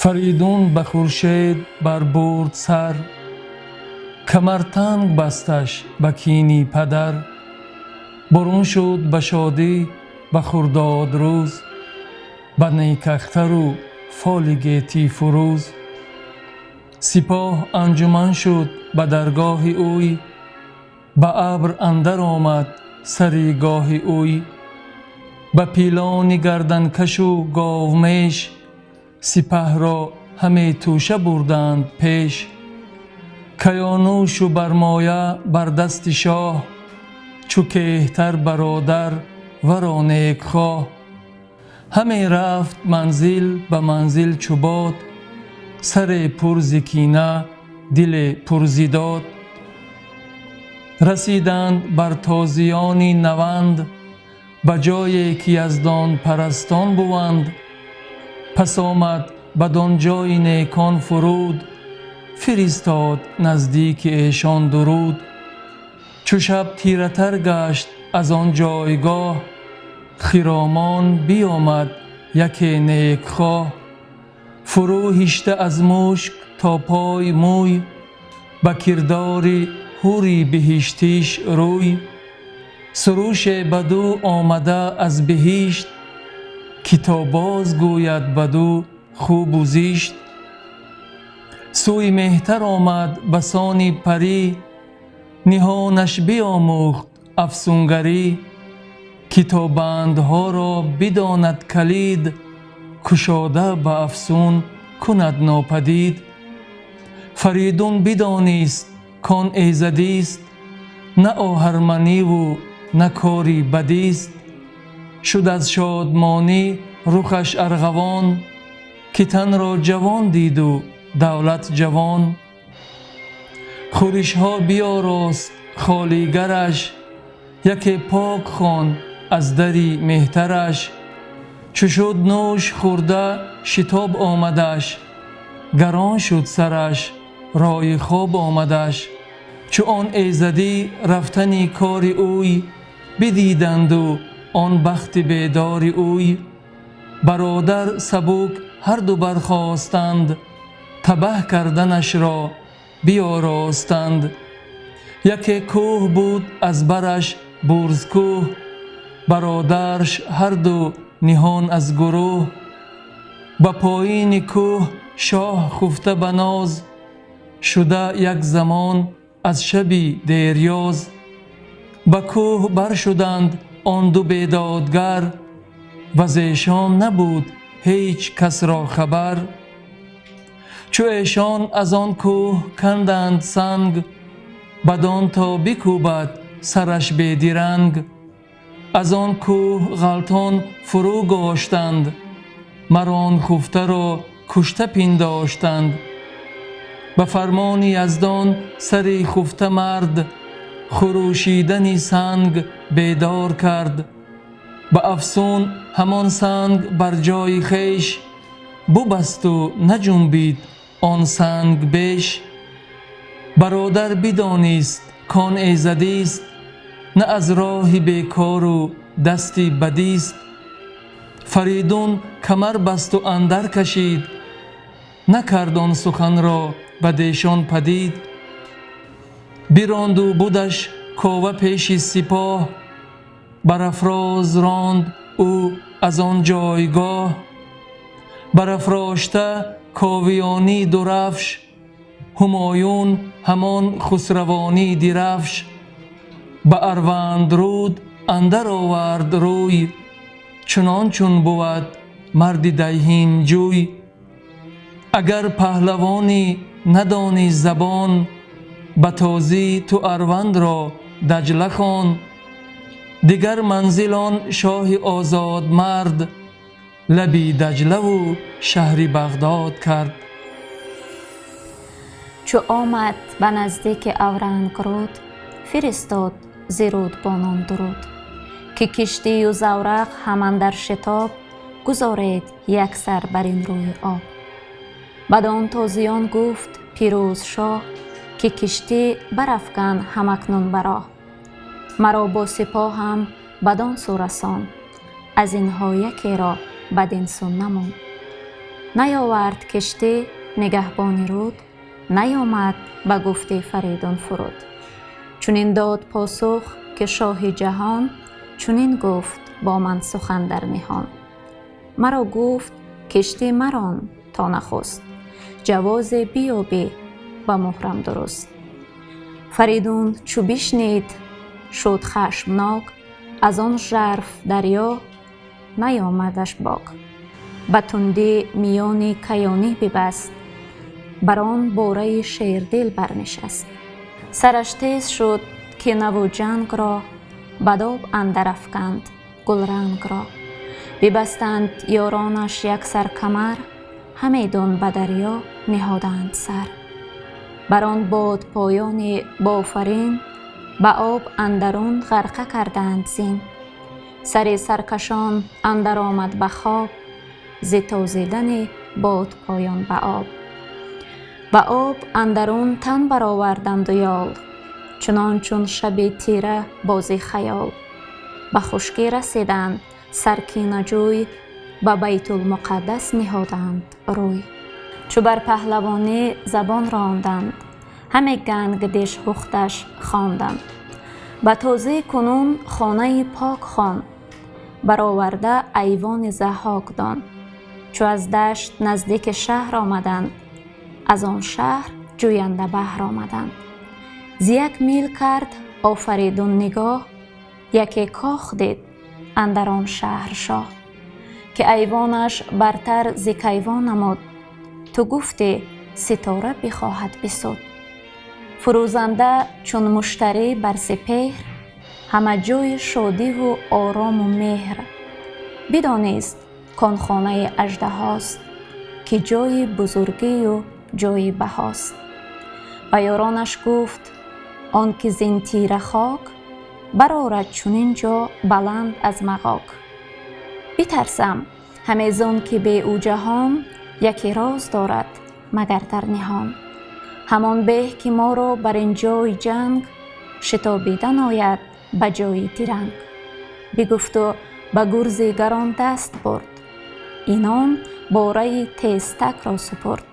Фаридун ба хуршед барбурд сар, камар танг басташ ба кини падар. Бурун шуд ба шодӣ ба хурдод рӯз, ба некахтару фоли гетӣ фурӯз. Сипоҳ анҷуман шуд ба даргоҳи ӯй, ба абр андар омад сари гоҳи ӯй. Ба пилони гарданкашу говмеш, сипаҳро ҳаме тӯша бурданд пеш. Каёнушу бармоя бар дасти шоҳ, чу кеҳтар бародар варо некхоҳ. Ҳаме рафт манзил ба манзил чу бод, саре пур зи кина, диле пур зи дод. Расиданд бар тозиёни наванд, ба ҷое ки яздонпарастон буванд. Пас омад бадон ҷои некон фуруд, фиристод наздики эшон дуруд. Чу шаб тиратар гашт, аз он ҷойгоҳ хиромон биёмад яке некхоҳ. Фурӯ ҳишта аз мушк то пой мӯй, ба кирдори ҳури биҳиштиш рӯй. Суруше баду омада аз биҳишт, ки то боз гӯяд баду хубу зишт. Сӯи меҳтар омад ба сони парӣ, ниҳонаш биомӯхт афсунгарӣ. Ки то бандҳоро бидонад калид, кушода ба афсун кунад нопадид. Фаридун бидонист, кон эзадист, на оҳарманиву на кори бадист. Шуд аз шодмонӣ рухаш арғавон, ки танро ҷавон диду давлат ҷавон. Хӯришҳо биёрост холигараш, яке пок хон аз дари меҳтараш. Чу шуд нӯш хӯрда, шитоб омадаш, гарон шуд сараш, рои хоб омадаш. Чу он эзадӣ рафтани кори ӯй бидиданду он бахти бедори ӯй, бародар сабук ҳарду бархостанд, табаҳ карданашро биёростанд. Яке кӯҳ буд аз бараш бурзкӯҳ, бародарш ҳарду ниҳон аз гурӯҳ. Ба поини кӯҳ шоҳ хуфта ба ноз, шуда як замон аз шаби дерёз. Ба кӯҳ баршуданд он ду бедодгар, ваз эшон набуд ҳеҷ кас ро хабар. Чу эшон аз он кӯҳ канданд санг, бадон то бикӯбад сараш бедиранг. Аз он кӯҳ ғалтон фурӯ гоштанд, мар он хуфтаро кушта пиндоштанд. Ба фармони яздон сари хуфта мард хурӯшидани санг бедор кард. Ба афсун ҳамон санг бар ҷои хеш бубасту наҷунбид он санг беш. Бародар бидонист, кон эзадист, на аз роҳи бекору дасти бадист. Фаридун камар басту андар кашид, накард он суханро бадешон падид. Биронду будаш Кова пеши сипоҳ, барафроз ронд ӯ аз он ҷойгоҳ. Барафрошта ковиёнӣ дурафш, Ҳумоюн ҳамон хусравонӣ дирафш. Ба Арвандруд андар овард рӯй, чунон чун бувад марди дайҳимҷӯй. Агар паҳлавонӣ, надонӣ забон, ба тозӣ ту Арвандро Даҷла хон. Дигар манзил он шоҳи озодмард лаби Даҷлаву шаҳри Бағдод кард. Чу омад ба наздики Аврангруд, фиристод зи рудбонон дуруд, ки киштию заврақ ҳамандар шитоб гузоред яксар бар ин рӯи об. Бадон тозиён гуфт пирӯз шоҳ, ки киштӣ барафкан ҳамакнун ба роҳ. Маро бо сипоҳам бадон сӯ расон, аз инҳо якеро бадин сӯ намон. Наёвард киштӣ нигаҳбони руд, наёмад ба гуфти Фаридун фуруд. Чунин дод посух, ки шоҳи ҷаҳон чунин гуфт бо ман сухан дар ниҳон. Маро гуфт: киштӣ марон то нахуст, ҷавозе биёбӣ ба муҳрам дуруст. Фаридун чу бишнид, шуд хашмнок, аз он жарф дарё наёмадаш бок. Ба тундӣ миёни каёнӣ бибаст, бар он бораи шердил барнишаст. Сараш тез шуд, ки наву ҷангро ба доб андар афканд гулрангро. Бибастанд ёронаш яксар камар, ҳамедун ба дарё ниҳоданд сар. Бар он бодпоёни бофарин ба об андарун ғарқа карданд зин. Сари саркашон андар омад ба хоб зи тозидани бодпоён ба об. Ба об андарун тан бароварданду ёл, чунон чун шаби тира бози хаёл. Ба хушкӣ расиданд саркинаҷӯй, ба Байтулмуқаддас ниҳоданд рӯй. Чу бар паҳлавонӣ забон ронданд, ҳаме гангдиш ҳухташ хонданд. Ба тозӣ кунун хонаи пок хон, бароварда айвони Заҳҳок дон. Чу аз дашт наздики шаҳр омаданд, аз он шаҳр ҷӯянда баҳр омаданд. Зи як мил кард Офаридун нигоҳ, яке кох дид андар он шаҳр шоҳ, ки айвонаш бартар зи кайвон намуд, ту гуфтӣ ситора бихоҳад бисуд. Фурӯзанда чун муштарӣ бар сипеҳр, ҳама ҷои шодиву орому меҳр. Бидонист, кон хонаи аждаҳост, ки ҷои бузургию ҷои баҳост. Ба ёронаш гуфт: он ки зин тира хок барорад чунин ҷо баланд аз мағок. Битарсам ҳамезон, ки бе ӯ ҷаҳон яке роз дорад магар дар ниҳон. Ҳамон беҳ, ки моро бар ин ҷой ҷанг шитобидан ояд ба ҷои диранг. Бигуфту ба гурзи гарон даст бурд, инон бораи тезтакро супурд.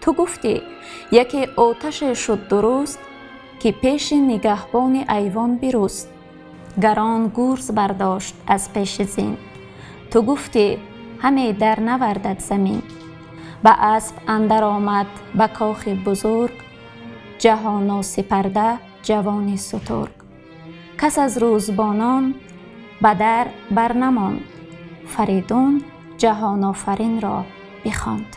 Ту гуфтӣ, яке оташе шуд дуруст, ки пеши нигаҳбони айвон бируст. Гарон гурз бардошт аз пеши зин, ту гуфтӣ ҳаме дар навардад замин. Ба асп андар омад ба кохи бузург ҷаҳоносипарда ҷавони сутург. Кас аз рӯзбонон ба дар барнамонд, Фаридун ҷаҳонофаринро бихонд.